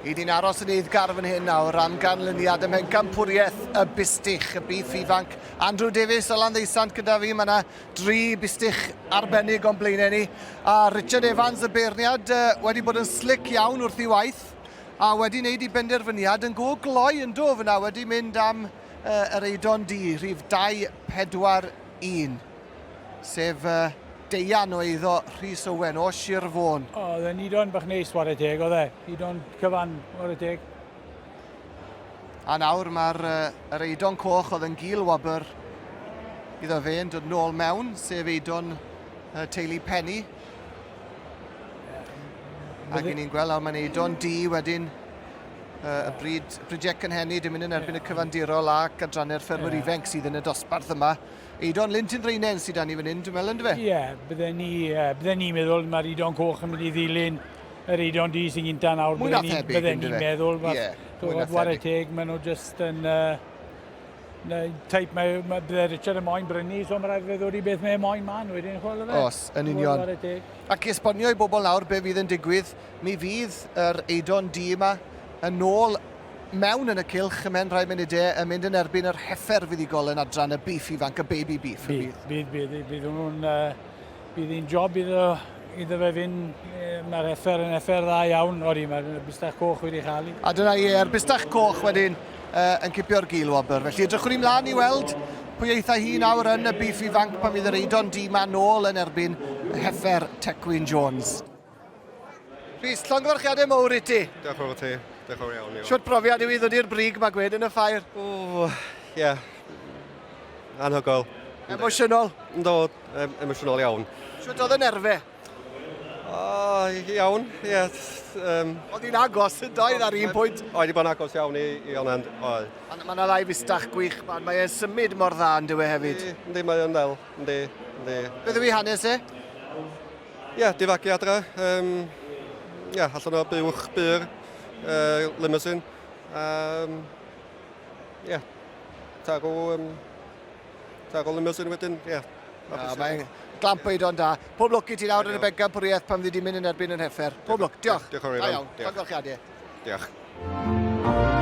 I ni'n aros yn eiddgar fan hyn nawr am ganlyniad ym mhencampwriaeth y bistych, y biff ifanc. Andrew Davies o Landdeusant gyda fi, mae yna dri bistych arbennig o'n blaenau ni. A Richard Evans, y beirniad, wedi bod yn slic iawn wrth ei waith a wedi wneud i benderfyniad yn go gloi yn do fyna, wedi mynd am uh, yr Eidon D, rhif 241. Sef uh, Deian o eiddo Rhys Owen o Sir Fôn. O, oedd e'n idon bach neis, ware teg, oedd e. Idon cyfan, ware teg. A nawr mae'r uh, yr eidon coch oedd yn gil wobr iddo fe yn dod nôl mewn, sef eidon uh, teulu Penny. Ac i ni'n gweld nawr mae'n eidon di wedyn uh, y bryd, brydiau cynhenid yn mynd yn erbyn y cyfandirol ac adrannau'r ffermwyr yeah. ifanc sydd yn y dosbarth yma. Eidon Lintyn Ddraenen sydd â ni fan hyn, dwi'n meddwl, ynddo fe? Ie, yeah, bydden ni, uh, bydden ni'n meddwl mae'r Eidon Coch yn mynd i ddilyn yr Eidon Du sy'n gynta nawr. Mwy na thebyg, Bydden ni'n meddwl, ie, mwy na thebyg. teg, maen nhw just yn... Uh, type mae, mae bydde Richard yn moyn brynu, so mae rhaid fe ddod i beth mae moyn man wedyn, chwel fe. Os, yn union. Ac i esbonio i bobl nawr be fydd yn digwydd, mi fydd yr Eidon Du yma yn ôl mewn yn y cylch ymhen rhai munudau yn mynd yn erbyn yr heffer fuddugol yn adran y beef ifanc, y baby beef. Bydd, bydd, bydd, bydd hwnnw'n, uh, bydd hi'n job iddo, iddo fe fynd, mae'r heffer yn heffer dda iawn, odi, mae'r bistach coch wedi chael. A dyna i, yr bistach coch wedyn uh, yn cipio'r gil wobr. Felly edrychwn ni mlaen i weld pwy eitha hi nawr yn y beef ifanc pan fydd yr Eidon du ma nôl yn erbyn heffer Tecwyn Jones. Rhys, llongyfarchiadau mowr i ti. Diolch yn fawr ti. Diolch yn fawr iawn. Shwt brofiad yw i ddod i'r brig ma gwed yn y ffair? O, ie. Yeah. Anhygoel. Emosiynol? Ynddo, em emosiynol iawn. Shwt oedd y nerfe? O, iawn, ie. Yeah, um, oedd hi'n agos yn doedd ar un pwynt? Oedd hi bod yn agos iawn i, i ond, oedd. Mae yna ddau fustach gwych, mae e'n symud mor dda yn dywe hefyd. Yndi, mae o'n ddel, yndi, yndi. Beth yw ei hanes e? Ie, di fagu adre. Um, ie, allan o buwch bur, uh, limousine. Um, ie, tarw, um, tarw limousine wedyn, ie. Yeah. Mae'n glamp oed ond da. Pob lwc i ti nawr yn y bencampwriaeth pan fyddi di mynd yn erbyn yn heffer. Pob lwc, diolch. Diolch yn fawr. Da iawn, llongyfarchiadau. Diolch.